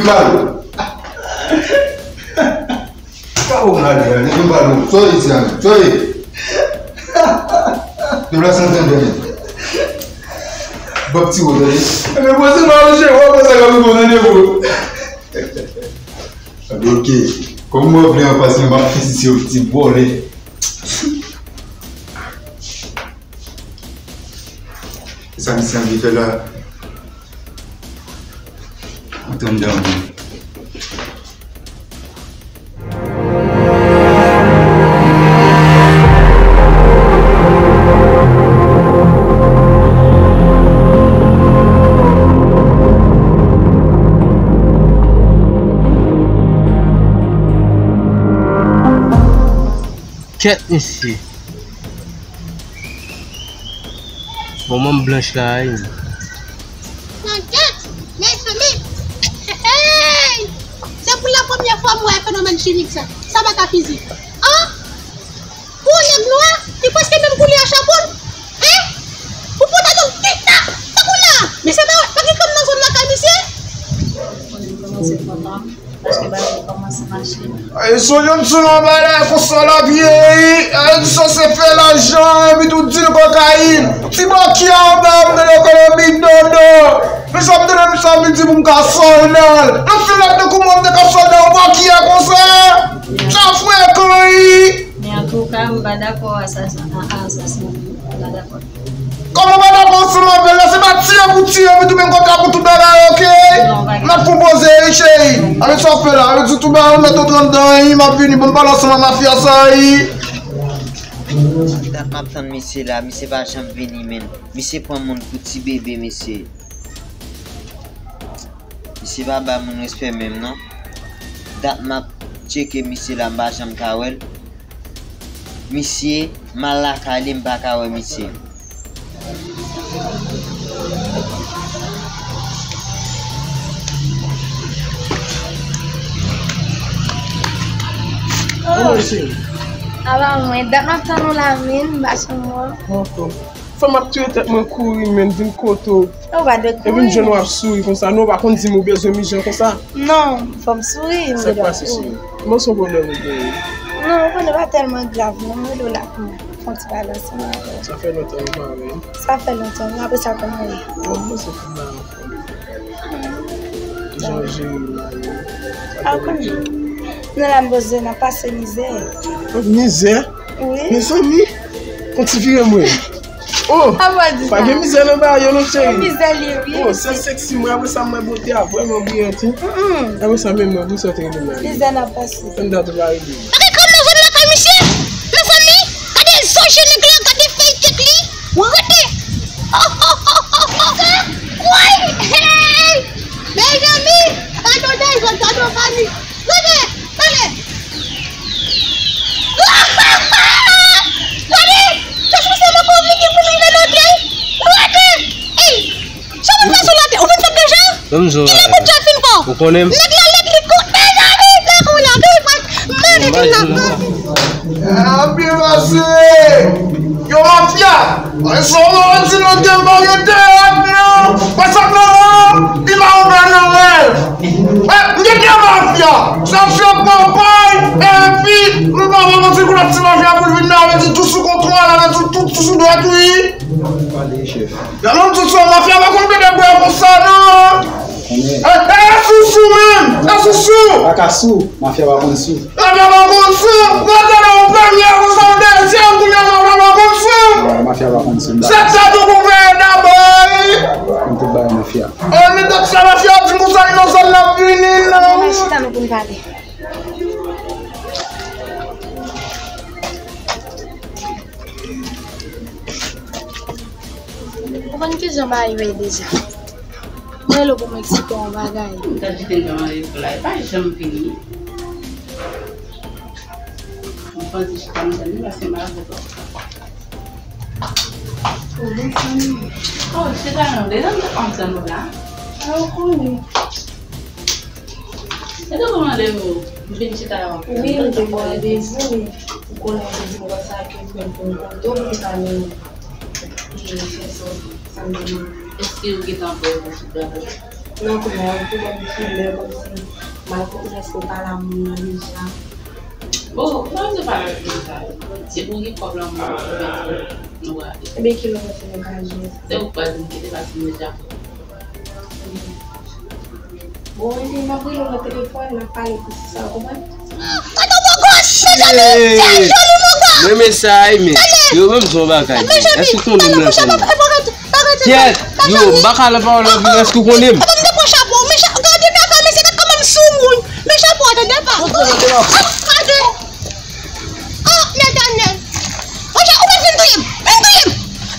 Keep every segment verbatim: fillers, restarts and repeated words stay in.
Pale. Ka ou la, ale, ale, vin pale. Soyez ici, ale. Soyez. Deplase nan tenten. Bòk ti wòl, tande. Men mwen se pa yon jewè, mwen sa ka vin bon nan depo. Tande, oke. Kòm mwen vle anfas mwen, m ap fè si se yon ti vòlè. Sa misye anvi fè la? Antre anndan wi. Kèt mesye. Bon, manm blanch la, wi. Nan kèt, mezanmi. Hey! Se pou la premyè fwa m wè fenomèn chimik sa. Sa pa ka fizik. An? Pou yon nèg nwa, li prèske menm koulè a chapo l. Hein? Ou pran sa tou, tik tak, tankou la. Men se pa, pa gen fanm nan zòn lakay misye? Paske bagay kòmanse mache. Ay, sonje m sou yon bagay konsa l ap ye, wi. Ay, li sanse fè lajan, epi tou di l kokayin. Ti bòkyè anba, m nan ekonomi dodo. Men sa m tande misye ap di pou m ka sònal. Nan filat de kouman m te ka sònal, bòkyè konsa. Sa frekan, wi. Men antouka, m pa dakò a sa, a, a sa, m pa dakò. Kòm ou pa dakò ansanm avè l la, se pa tiye pou tiye, epi tou menm kontra pou tout bagay, oke? N ap konpoze, wi, cheri. Avèk sa w fè la, avèk tout bagay, ou mèt antre anndan, wi, m ap vini, ban m pale ansanm a mafya sa, wi. Sa ki dat m ap tann misye la, misye pa janm vini, menn. Misye pran moun pou ti bebe, mesye. Misye pa ba moun respè menm, non. Dat m ap tcheke misye la, m pa janm ka wè l. Misye, m al lakay li, m pa ka wè misye. Kòman w ye, cheri? Aba mwen, dat m ap tann ou la, men m pa janm wè w. Ankò. Fè m ap touye tèt mwen kouri, men vin kote w. Ou pa dwe kouri. Epi m jwenn w ap souri konsa. Non, ou pa konn di m ou bezwen Mijan konsa? Non, fò m souri, m dwe kouri. Sa k pase, cheri? Bon, se yon pwoblèm ou genyen? Non, ou konnen pa tèlman grav, non. Mwen rele w la pou m fè yon ti pale ansanm avè w. Sa fè lontan nou pa wè. Sa fè lontan, wi. Apre sa, kòman w ye? Bon, mwen se fou la. Jan w jere l la, wi. A, ou konnen. Nou la, m poze, n ap pase mizè. Mizè? Wi. Mezanmi, fè yon ti vire mwen. Oh, pa gen mizè nan bagay yo non, cheri. Mizè li ye, wi. Oh, sèl seksi mwen, apre sa mwen bote a vrèman briyant, wi. Apre sa menm mwen, pou sa te rele mwen. Mizè n ap pase. Ann dat ou pa rele. Gade kòm nan zòn lakay misye. Mezanmi, gade zo je nèg la, gade fèy tèt li. Rete. Woy! Hey! Mezanmi, gade w dèyè zòn, gade w fami. Gade, gade. Gade, chèch misye nan kò vini pou li nan lòt la. Gade. Ey, sa w ap fè sou lòt la? Ou vin fèt deja? Kilè kout djòl fin fè w? Ou konnen m. Nèg la lèd li kout. Mezanmi, sa kou la, pi fòt. Mande di la. Anpil pase. Yo mafya. Ay, sa w di nou gen varye teyat, non? Wè sa k nan men w? Li pa ouvè nan rèv. Eh, m gen de mafya. Sa fè kanpay, epi, nou pa wè konn ti koulèv ti mafya pou l vin nan, avè di tou sou kontwòl, avè di tou, tou sou dwèt, wi. Gade yon ti sou mafya, pa konn pede bwè konsa, non. Eh, eh, sousou menm, eh, sousou. Pa ka sou, mafya pa konn sou. Mafya pa konn sou. Mwen tande yon premye, konsa yon dezyèm, kounye a mafya pa konn sou. Mafya pa konn sou. Se tèt ou pou peye dabò, wi. Konn tout bagay mafya. An, men tèt sa mafya di konsa, li nan zòn nan vini, non. Ann al chita nou pou n pale. Ou konn kijan bagay yo ye deja. Mwen rele w pou mwen eksplike w yon bagay. M t ap kite l nan yon ekri la, li pa janm vini. M panse chita m tande paske m avè w. Oh, bon fanmi. Oh, chita non, deja m t ap tann ou la. Ah, ou konnen. E te pran randevou, m vin chita la w ap tann. Wi, m te pran randevou, men ou konnen m te di m konsa ke frè m pou m kote w pou m ka mennen. Li fè sa, sa m te mande. Èske ou gentan prè pou chita la? Nan kouman, ou tou ban m kilè, kòmsi m al konnen èske w pale a moun nan deja. Bon, ou pa bezwen pale avèk moun sa yo. Se pou gen kòb lan mwen, ou mèt nou rale. Ebyen, kilè w panse nou ka jwe? Se ou k pral di m kilè, paske m deja fè. Bon, epi m ap rele w nan telefòn, n ap pale pou sa, w konprann? Tande w bòkòs, mezanmi, se joli bòkòs. Mwen renmen sa, wi, men yo menm se yon bagay. Èske w konnen m nan chèn nan? Kèt, yo, m pa ka nan pawòl anpil, èske w konnen m? Gade kaka, mesye, gade kòman m sou moun. Men chapo a, tande pa. Oh, Letènèl. Monchè, ou mèt vin touye m. Vin touye m.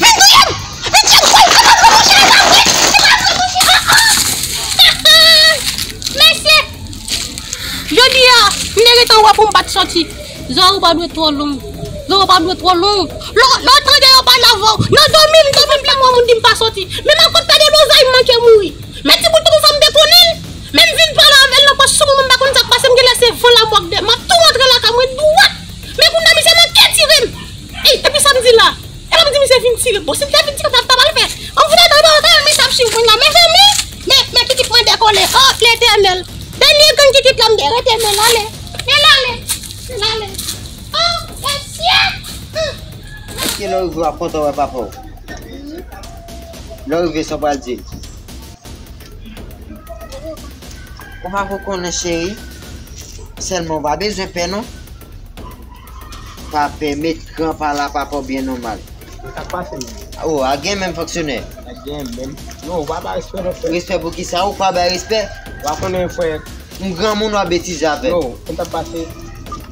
Vin touye m. Vin touye m. Woy, se pa vre, monchè, se pa vre. Se pa vre, monchè. Ah, ah. Mesye, jodi a, m te gentan wè pou m pa t sòti. Zòrèy ou pa dwe twò long. Zòrèy ou pa dwe twò long. Lè, lè w tande yo pale avè w, nan dòmi m, dòmi m, pa mwen moun di m pa sòti. Men m ap konn pèdi lozay, m manke mouri. Men ti bout twoup sa m te konnen l. Men m vin pale avè l nan pòs sou mwen, m pa konn sa k pase, m genlè se van lanmò k dèyè m. M ap tou rantre lakay mwen dwat. Men kounye a misye manke tire m. Ey, epi sa m di la? E pa m di misye vin tire m. Bon, si l te vin tire m, sa m ta pral fè? An vre, ta pral fè, misye ap swiv mwen la. Mezanmi, men, men kikit mwen dekole. Oh, Letènèl. Dènye gang kikit la m te rete, men l ale. Men l ale. Men l ale. Oh, mesye. Hmm. Èske lè w rive w ap kontan wè papa w? Lè w rive, sa w pral di l? Ou pa ko konnen, cheri. Sèlman ou pa bezwen pè non. Pa pè, met kran pa la, papa w byen nòmal. Sa k pase menm? Oh, a gen menm fonksyonè. A gen menm. Non, ou pa bay respè non, frè. Respè pou kisa? Ou pa bay respè? Ou pa konnen, frè. M granmoun w ap betize avè m. Yo, konn sa k pase?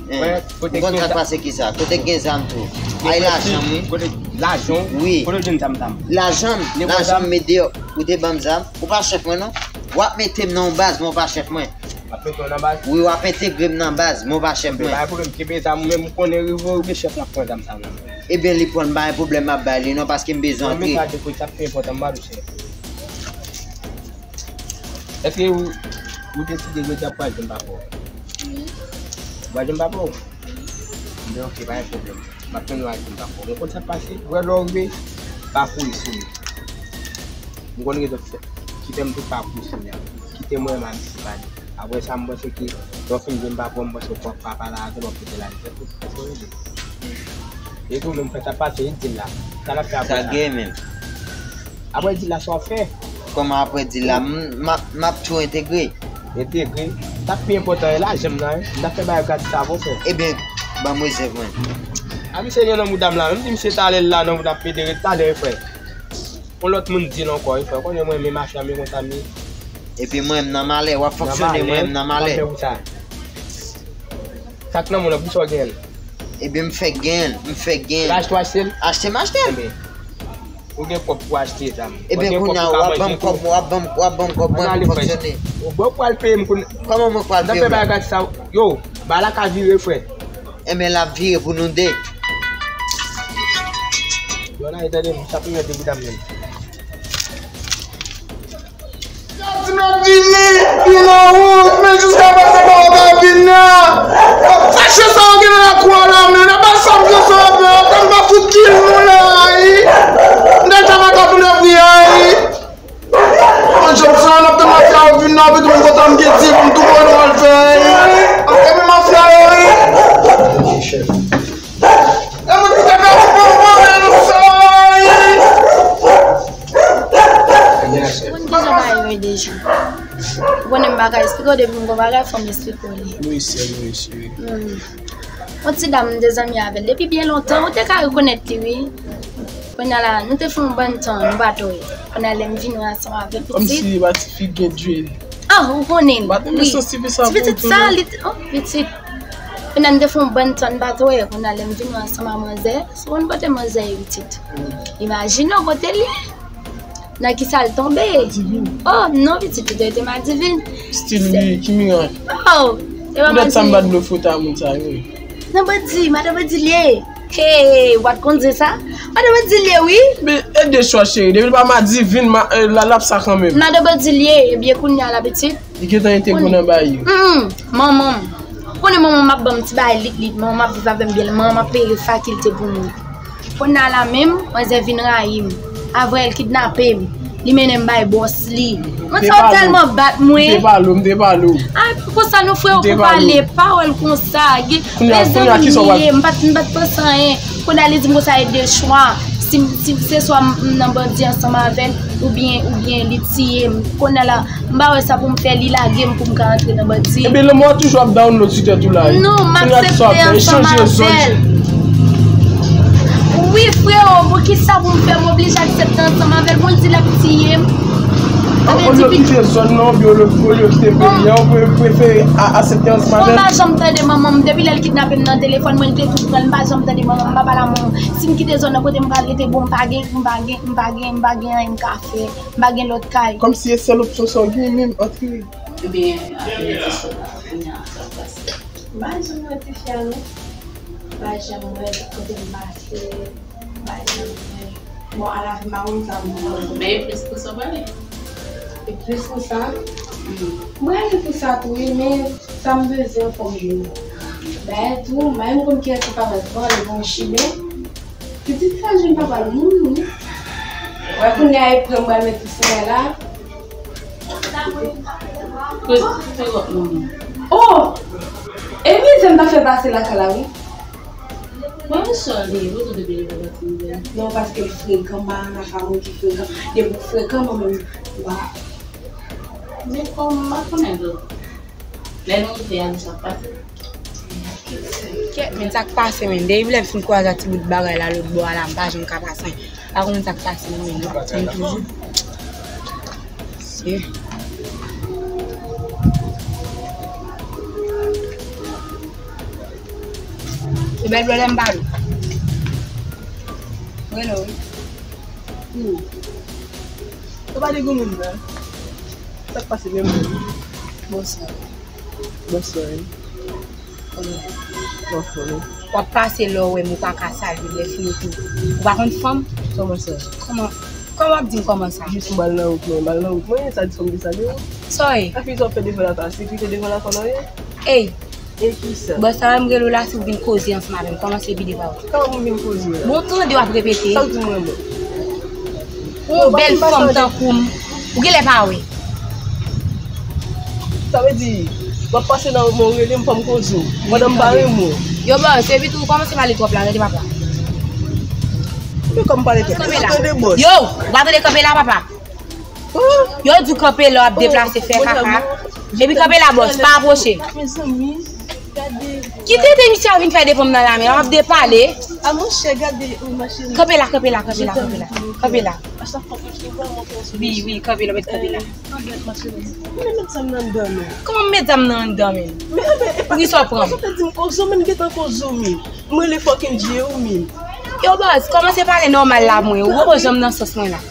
Hein, frè, kote m konn sa k pase kisa? Kote k gen zam tou? Ay lajan m, wi. Kote lajan w? Wi. Kote w jwenn zam sa? Lajan m, lajan m met deyò. Ou te ban m zam. Ou pa chèf mwen non. W ap mete m nan yon baz, men w pa chèf mwen. W ap mete w nan baz? Wi, w ap entegre m nan baz, men w pa chèf mwen. Ebyen, pa gen pwoblèm, kenbe zam ou menm, ou konnen rive w gen chèf l ap pran zam sa nan men w. Ebyen, li pran, m pa gen pwoblèm, m ap bay li non, paske m bezwen antre. Yon mesaj de kout sa k pi enpòtan, m ba w chèf. Èske ou, ou deside jodi a pral jwenn papa w? Wi. Ou pral jwenn papa w? Wi. Ebyen, oke, pa gen pwoblèm. M ap tann ou al jwenn papa w. Men konn sa k pase? Ou wè lè w rive, pa kouri sou li. M konn rezon ki fè, ki fè m toujou pa kouri sou li a. Kite mwen menm a misye pale. Apre sa, m panse ke lè w fin jwenn papa w, m panse w pap pale avè l, w ap kite l ale. Se tou, se tou rele. E tou, menm fè sa pase, e di l la. Sa l ap fè apre sa? Sa gen menm. Apre di l la, sa w ap fè? Kòman apre di l la? M, m ap, m ap tou entegre. Entegre? Sa k pi enpòtan, e lajan m nan, wi. M t ap fè bagay gratis avè w, frè. Ebyen, ban m rezèv mwen. A misye gen nan mouda m la, menm si misye talè l la nan mouda m, pede ret talè, wi, frè. Yon lòt moun di l ankò, wi, frè. Konnen mwen, men mafya, men konsa, men. Epi mwen, m nan malè, w ap fonksyone, mwen, m nan malè. Nan malè, w ap fè pou sa. Sa k nan men w lan, pou sa w genyen l? Ebyen, m fè genyen l, m fè genyen l. L achte w achte l? Achte m achte l. Ebyen, ou gen kòb pou achte zam. Ebyen, kounye a, w ap ban m kòb, w ap ban m, w ap ban m kòb mwen pou fonksyone. Ou bon, ou pral peye m kounye a. Kòman mwen pral peye w la? Nan fè bagay sa, yo, bagay la ka vire, frè. Ebyen, l ap vire pou nou de. Yo, nan, tande m, sa pou yon de bouda m menm. Sa di m ap vini, li nan wout, men jiska prezan pa w ka vin nan. Fache sa w gen nan lakou a la, men nan pa sa m gen sa w ap fè, w ap tann pa fout kil nou la, wi. M deja pa ka tounen pri a, wi. Mwen jòb sa, n ap tann mafya yo vin nan, epi tou kontan m gen di, m tou konnen nou al fè, wi. Ap fè men mafya yo, wi. E moun ki te fè ti bon manje nou sa, wi. Ou konn kijan bagay yo ye deja. Ou konnen m pa ka esplike w, depi m gon bagay, fò m esplike w li. Wi, sè, wi, cheri. Hmm. Yon ti dam m te zanmi avè l depi byen lontan, ou te ka rekonèt li, wi. Kounye a la, nou te fè yon bann tan, nou pa t wè. Kounye a, lè m vin wè ansanm avè l, pitit. Kòmsi li pa ti fi gen djil. Ah, ou konnen l, wi. Ti pitit sa, li te, oh, pitit. Kounye a, nou te fè yon bann tan, nou pa t wè. Kounye a, lè m vin wè ansanm a manzè, se konn kote manzè ye, pitit. Imajine w kote l ye. Nan kisa l tonbe? Divin. Oh, non, pitit, li te rete Madivin. Stil li, ki miray. Oh, e pa Madivin. Poutèt sa m pa t vle foto a moun sa yo. Nan bandi, madan bandi l ye. Hey, w pa t konn di sa? Madan bandi l ye, wi. Men, e de chwa, cheri. Depi l pa Madivin, ma, eh, la, l ap sa kanmenm. Madan bandi l ye, ebyen, kounye a la, pitit. Li gentan entegre w nan bagay yo. Hmm, manman m. Ou konnen manman m ap ban m ti bagay lit lit. Manman m ap viv avè m byen. Manman m ap peye fakilte pou mwen. Kounye a la menm, manzè vin rayi m. Avan l kidnape m. Li mennen m bay bòs li. Mwen sa w tèlman bat mwen. M te pale w, m te pale w. Ay, pa konsa non, frè, ou pale pawòl konsa. Gen, mezanmi, m pa t, m pa t panse anyen. Kounye a li di m konsa e de chwa. Si, si se swa m, m nan bandi ansanm avè l, oubyen, oubyen li tiye m. Kounye a la, m pa wè sa pou m fè, li lage m pou m ka antre nan bandi. Ebyen, lanmò a toujou ap download sou tèt ou la. Non, m aksepte ansanm avè l. Wi, freo, poukisa pou m fè m oblije aksepte ansanm avè l? Bon, l di l ap tiye m. Olye w kite zòn nan, oubyen olye w kite peyi a, ou pre-, prefere a-, aksepte ansanm avè l? Mwen pa janm tande manman m. Depi lè l kidnape m nan telefòn, mwen te tou pran l. M pa janm tande manman m, m pa pale a manman m. Si m kite zòn nan kote m pral rete, bon, m pa gen, m pa gen, m pa gen, m pa gen anyen m ka fè. M pa gen lòt kay. Kòmsi e sèl opsyon sa w gen menm antre. Ebyen, apre ti sou la, kounye a, sa k pase? M pa janm wè ti fi a non. M pa janm wè l kote m pase. M pa janm wè l. Bon, alafen m pa konn sa pou m fè. Men e plis pou sa w pale. E plis pou sa? Mwen ale pou sa tou wi, men sa m bezwen fò m jwenn. Dayè tou, m pa menm konn kiyès ki pa mèt pran, li bon chimen. Pitit sa jwenn papa l mouri wi. Wè kounye a e pran m pral met li sou mwen la. Kote, kote lòt moun nan? Oh! E mizè m ta fè pase lakay la wi. Mwen sòl li, ou tou depi li pa pati mizè. Non, paske l frekan, m pa nan afa moun ki frekan. Depi w frekan, mwen menm, m pa. Men kòm m pa konnen dlo. Lè nou rive a, nou sa pase. Kèt, men sa k pase, men. Depi lè m fin kwaze ak ti bout bagay la lòt bò a la, m pa janm ka pase. Pa konn sa k pase, men, m ap tann toujou. Se. Se bèl blo lè m pale. Mwen non, wi. Hmm. Ou pa di goumen, non. Sa k pase menm? Bonswa. Bonswa. Kòman? Bonswa. W ap pase lè w wè m, ou pa ka salye lè fini tou. Ou pa konn fanm? Kòman sa? Kòman, kòman w ap di m kòman sa? Jis m pral nan wout mwen, m pral nan wout mwen, sa di fanm ki salye w? Sa w ye? Sa fi sa w ap fè devan lakay, sekirite devan lakay w ye? Ey! E kisa? Bòs sa m rele w la, si w vin koze ansanm avè m, kòmanse vide pa w. Kòman pou m vin koze la? Bon, tande w ap repete. Sa w di m vrèman? Yon bèl fanm tankou m, ou genlè pa wè. Sa vle di, w ap pase nan wout mwen, w rele m, fò m koze w. Pandan m pa renmen w. Yo, bòs, epi tou, ou kòmanse pale twòp la, rete papa. Men kòm pale twòp, ou tande bòs. Yo, ou pa tande kanpe la, papa. Yo di w kanpe la, w ap deplase, fè kaka. Epi kanpe la, bòs, pa apwoche. Mezanmi, gade. Kite te misye a vin fè devan m nan lamen, w ap depale. A monchè, gade, wi, ma chérie. Kanpe la, kanpe la, kanpe la, kanpe la. Kanpe la. A chak fwa ke je te vois, mon cœur se déchire. Wi, wi, kanpe la, mèt kanpe la. Regarde, ma chérie. Mwen met zam nan anndan, men. Kòman m met zam nan anndan, men? Men, e ben, e pa, poukisa w pran m? Ou te di m kozo, men m gentan kozo, men. M rele fucking Dieu, men. Yo, bòs, kòmanse pale nòmal la, mwen. Ou poko janm nan sans mwen la.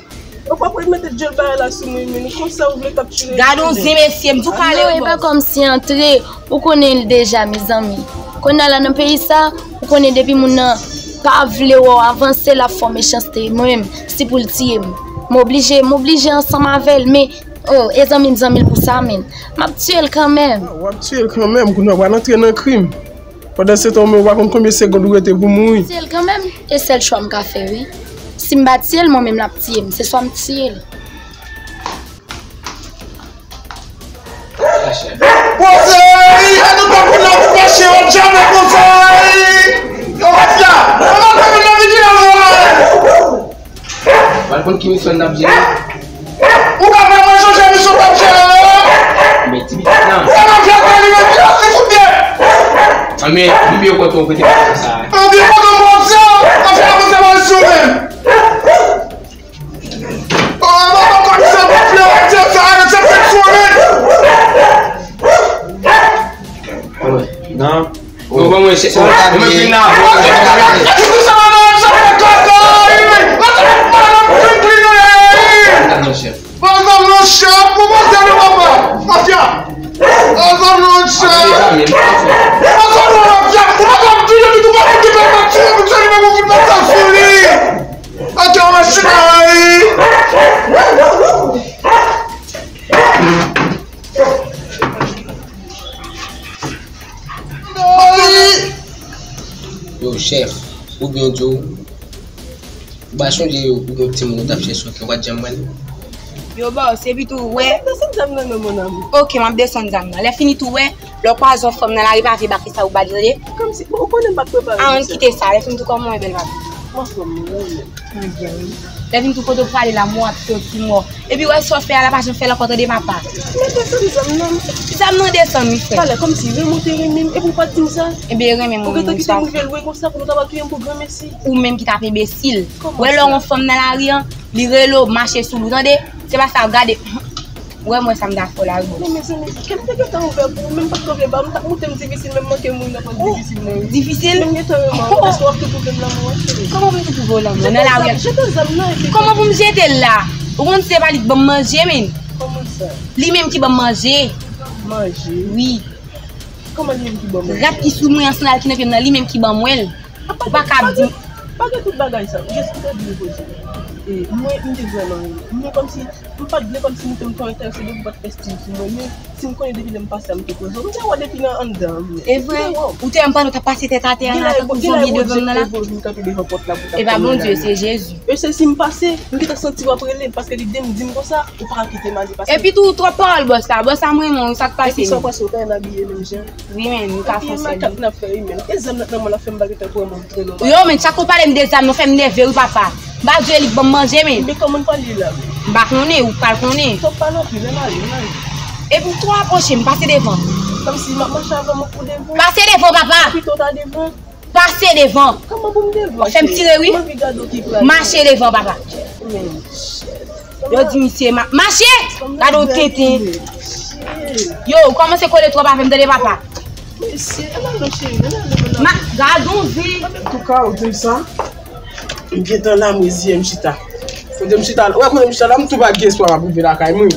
Ou pa pou mete djòl bagay la sou mwen, men konsa ou vle k ap tire. Gade yon zen mesye, m di w pale. Non, e pa kòmsi antre, ou konnen l deja, mezanmi. Kounye a la nan peyi sa, ou konnen depi moun nan pa vle wè w avanse, l ap fè w mechanste. Mwen menm, si pou l tiye m, m oblije, m oblije ansanm avè l, men, oh, e zanmi m, zanmi l pou sa, men. M ap tiye l kanmenm. Ah, w ap tiye l kanmenm, kounye a w pral antre nan krim. Pandan se tan, ou menm, ou pa konn konbyen segonn ou rete pou mouri. Tiye l kanmenm, e sèl chwa m ka fè, wi. Si m pa tiye l, mwen menm l ap tiye m. Se swa m tiye l. Konsèy! Anou pa pou nan fache, w ap janm konsèy! Yo, mafya! Yo, mafya, pou nan vin la, w al konn ki misyon n ap jere. Ou ka fè mwen sonje misyon w ap jere yo? Men ti pitit lan. Ou ka fè mwen li men li fout byen. Anben, anben, kote w prete misyon sa a? Anben, kote w prete misyon? Anben, avanse mwen sou men. Oh, papa, komisè, papa, papa, sa, sa, sa, sa, sa, sa, sa. Non. Bon, bon, mwen, se, oh, mwen, mwen, vin la. Bon, non, non, chèf, pou mwen, se le papa. Mafya. Bon, non, chèf. Bon, non, mafya. Ou pa ka di, ou pa ka di, ou pa ka di, Ok, on va se marier. Yo, chèf, oubyen w di w, ou pa sonje ou gen yon timoun ou t ap chèche, ok, ou pa t janm wè l? Yo, bòs, epi tou, wè. Desann zam nan, non, mon amour. Ok, m ap desann zam nan. Lè fini tou, wè, lè w kwaze yon fanm nan lari, pa vye ba kisa ou ba li, tande? Kòmsi, bon, ou konnen m pa t prepare pou sa. Kite sa, lè fini tou, kòman w ye, bèl papi? M anfòm, mwen menm. Mwen byen, wi. Lè fini tou, kote w prale la, mò ap soti, mò. Epi, wè, sa w fè a la, pa janm fè l ankò, tande, papa? Men desann zam nan. Zam nan desann, wi, frè. Talè, kòmsi, renmen w te renmen m, epi w pa t di m sa. Ebyen, renmen mwen, ou gentan kite m rive lwen konsa pou nou ta pral touye m pou granmesi. Ou menm ki t ap enbesil. Wè, lè w wè yon fanm nan lari an, li rele w, mache sou li, tande? Se pa sa, gade. Wè, mwen, sa m ta fè w la, wi, bòs. Men, mezanmi, kè m te gentan ouvè pou ou, men m pa t konn vle ba, m t ap moute m difisil, men m manke mouri nan pòz difisil mwen, wi. Difisil? Men m gentan renmen w, èske w ap toujou vle m lanmou an, cheri? Kòman pou m te toujou vle w lanmou an? Nan lari a. Jete zam nan, epi. Kòman pou m jete l la? Ou konn se pa li k ban m manje, men. Kòman sa? Li menm ki ban m manje. Manje? Wi. Kòman li menm ki ban manje? Rad ki sou mwen an, sandal ki nan pye m nan, li menm ki ban mwen l. Ou pa ka ap di m. Pa gen tout bagay sa. Jis pou te di m koze. E, mwen, m te vrèman renmen. Mwen kòmsi, m pa t vle kòmsi m te m fè yon entèvsyon depi w pa t fè estim sou mwen. Men, si m konnen depi lè m pase a, m te koze w. M te wè w depi nan anndan an, mwen. E vre? Ou te wè m pandan w t ap pase tèt atè a, tankou zonbi devan m nan la? Gen lè Bondye leve vin kanpe devan pòt la pou ta fè m rele. E pa Bondye, se Jezi. E se si m pase, m gentan santi w ap rele m, paske li de m di m konsa, ou pa ka kite m ale, paske. Epi tou, twòp pawòl bòs la. Bòs la, mwen, mwen, sa k pase menm? Epi sa w pase, ou ta renmen abiye menm jan? Wi, men, nou ka fè sèl. Epi makak n ap fè, wi, men. E zam nan nan men w la fè m bagay tankou yon moun trennen. Yo, men, chak ou pale m de zam, nou fè m nève, wi, papa. M pa vle li k ban m manje, men. Men kòman n pale la, men? M pa konnen, ou pral konnen. Twòp pale anpil, ann ale, ann ale. Epi tou apwoche m, pase devan. Kòmsi m ap mache avè w, m ap pou devan. Pase devan, papa. Pito ta devan. Pase devan. Kòman pou m devan, cheri? Fè m tire, wi. M anvi gade w ki prale. Mache devan, papa. Men, cheri. Yo di misye ma-, mache! Gade w tenten. Yo, ou kòmanse kole twòp avè m, tande, papa. Mesye, ann ale non, cheri, ann ale non. Ma-, gade w zen. Antouka, ou di m sa, m gentan la, m reziyen m chita. Kote m chita, ou wè kote m chita la, m tou pa gen espwa m ap rive lakay mwen.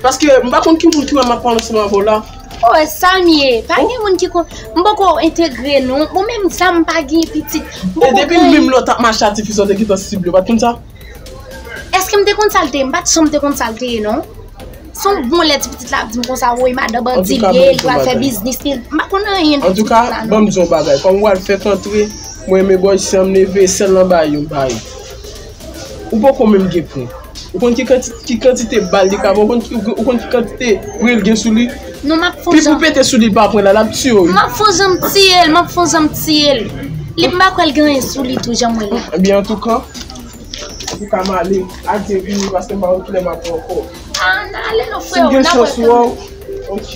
Paske m pa konn ki moun ki wè m ap pale ansanm avè w la. Oh, e sa m ye. Pa gen moun ki kon-, m poko entegre, non. Bon, menm sa, m pa gen pitit. M poko gen. E depi menm lè w t ap mache a ti fi sa, w te gentan sible, w pa t konn sa? Èske m te konn sa l te ye? M pa t janm te konn sa l te ye, non. Se yon bon lè ti pitit la ap di m konsa, woy, madan bandi l ye, li pral fè biznis li. M pa konn anyen de ti pitit la, non. Antouka, ban m di w yon bagay. Kòm w al fèk antre, mwen menm bò isi an, m leve, sèl anba yo m pare. Ou poko menm gen pwen. Ou konn ki kanti-, ki kantite bal li ka ba w, ou konn ki, ou konn ki kantite bri l gen sou li? Non, m ap fon jan. Pi pou pete sou li, l pa pran la, l ap tiye w, wi. M ap fon jan m tiye l, m ap fon jan m tiye l. Li, m pa kwè l gen anyen sou li tou, jan m wè l la. Ebyen, antouka, ou ka m ale, adye vini, paske m pa konn kilè m ap wè w ankò. Ah, n ale non, frè, n ap wè. Si m gen chans wè w, ok.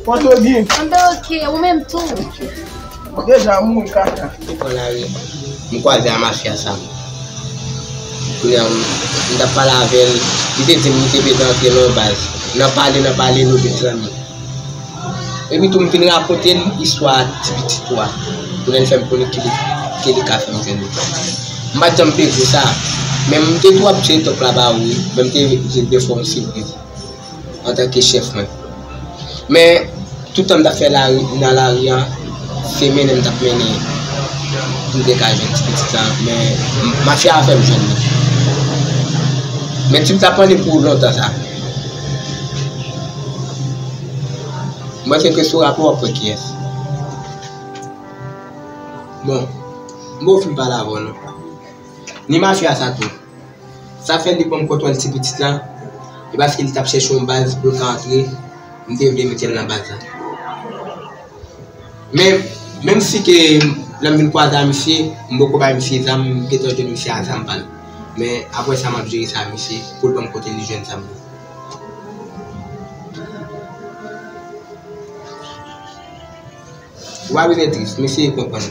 Pòte w byen. Anben, ok, ou menm tou. Deja mouri kaka. M pran lari, m kwaze a mafya sa. Kounye a, m, m t ap pale avè l, li te di m li te bezwen antre nan yon baz. Nan pale, nan pale, nou vin zanmi. Epi tou, m vin rakonte l istwa ti pitit ou a. Pou l fè m konnen ki li, ki li ka fè m jwenn li. M pa t janm pe di w sa, men m te tou ap tire tòk la ba ou wi, men m te vin de fè w sipriz. Antanke chèf mwen. Men, tout tan m t ap fè lari, nan lari a, se mennen m t ap mennen pou m te ka jwenn ti pitit la, men m, mafya a fè m jwenn li. Men ti pitit la pran li pou lontan sa. Mwen se ke sou rapò w ap wè kiyès. Bon, m poko fin pale avè w non. Ni mafya sa tou. Sa fè li ban m kontwòl ti pitit la, e paske li t ap chèche yon baz pou l ka antre, m te vle mete l nan baz la. Men, menm si ke lè m vin kwaze a misye, m poko bay misye zam, m gentan jwenn misye a zam pa l. Men, apre sa, m ap jere sa a misye, pou l ban m kote li jwenn zam nan. Ou pa bezwen tris, mesye konprann.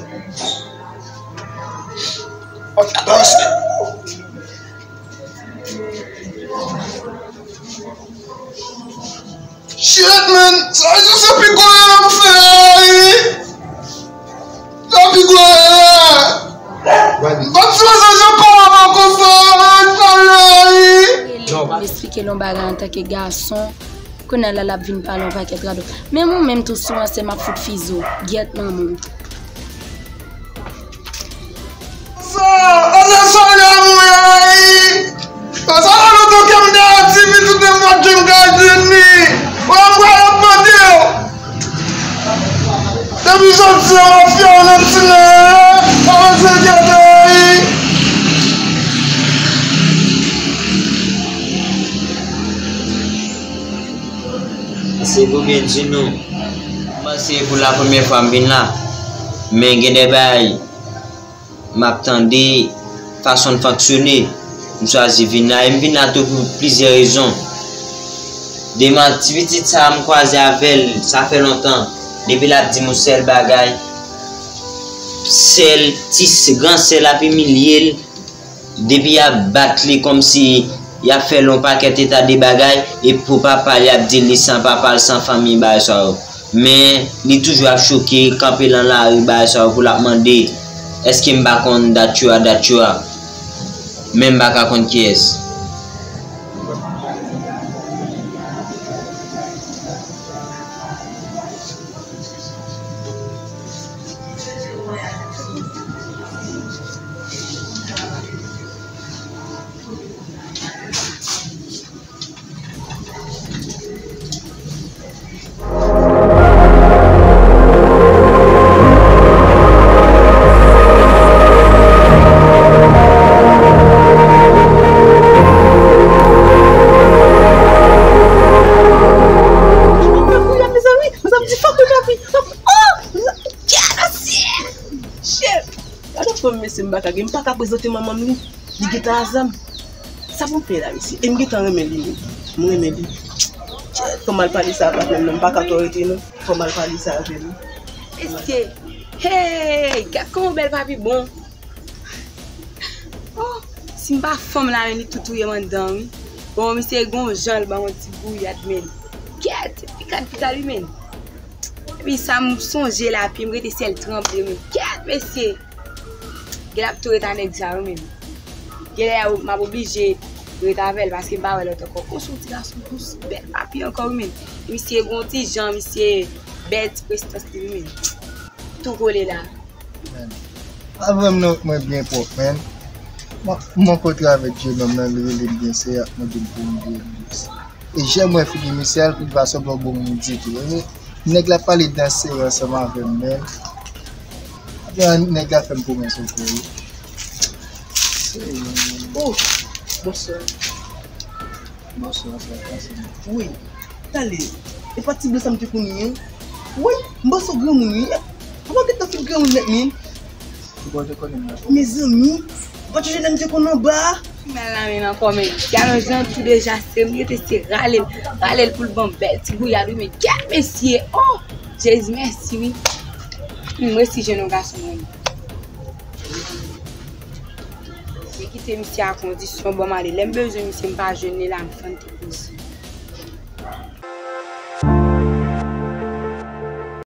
Shit, man! Sa se pi gwo erè m fè a, wi! Sa pi gwo erè! M pa t sipoze jan pa w avan konsa, man! Sa la, wi! M esplike l yon bagay antanke gason. Kounye a la, l ap vin pale yon pakèt radòt. Menm ou menm tou, si w ansent, m ap fout fize w. Gyèt manman w. Sa, sa se sòlda mwen ye, wi. Sa fè lontan ke m te di pitit mwen pa t janm ka jwenn li. Wè m pral ap mande w. Depi jodi a, mafya w nan ti nèg, sa se gade, wi. Byen di nou, m panse pou la premyè fwa m vin la, men gen de bagay m ap tande fason l fonksyone, m chwazi vin la, e m vin la tou pou plizyè rezon. Demen ti pitit sa a m kwaze avè l, sa fè lontan, depi l ap di m yon sèl bagay, sè l, ti s-, gran sè l ap imilye l, depi y ap bat li kòmsi y ap fè l yon pakèt eta de bagay, e pou papa l, y ap di li san papa l, san fanmi, bagay sa yo. Men, li toujou ap choke, kanpe nan lari, bagay sa yo, pou l ap mande, èske m pa konn dat yo a, dat yo a? Men m pa ka konn kiyès. Shit! Gade fanm mesye m pa ka gen, m pa ka prezante manman m li. Li gentan a zam. Sa pou m fè la, mesye? E m gentan renmen li menm. M renmen li. Shit, fò m al pale sa avè l menm non, m pa ka twò rete non. Fò m al pale sa avè li. Mesye, hey, gad kòman bèl papi bon. Oh, si m pa fanm la menm, li tou touye m anndan wi. Bon, misye gon jan l ban yon ti gouyad menm. Kèt, pikan pikan li menm. Epi sa m sonje la, pye m rete sèl tranble menm. Kèt, mesye. Genlè ap tou ret a nèg sa yo menm. Genlè m ap oblije ret avè l paske m pa wè lòt ankò. Ou se yon ti gason dous, bèl papi ankò wi menm. Misye gon ti jan, misye bèl ti prestans li wi menm. Tou kole la. Men, pa vre m non, mwen byen pwòp, men. Mwen, mwen kontre avèk jennonm nan, li rele m byen serye, ap mande m pou yon biyè dous. E jan mwen figi misye a, li pa sanble yon bon moun ditou. E nèg la pale dan serye ansanm avè m, men. Apre, nèg la fè m pwomès ankò, wi. Serye. Oh, bonswa. Bonswa, sa pase? Wi. Tande, e pa ti blan sa m te konn ye? Wi, m panse w granmoun wi. Ou pa gentan fin granmoun nèt wi. Ou pa te konnen m la. Mezanmi, ou pa t chonje lè m te konn anba a? Mal la men ankò men. Gade yon jan tou deja se m rete se rale l, rale l pou l ban m bèl ti gouyad wi men gad mesye. Oh! Jezi mèsi wi. M resi jwenn yon gason mwen. Li kite misye a kondisyon, bon, m ale. Lè m bezwen misye, m pa jwenn li la, m fann te koze.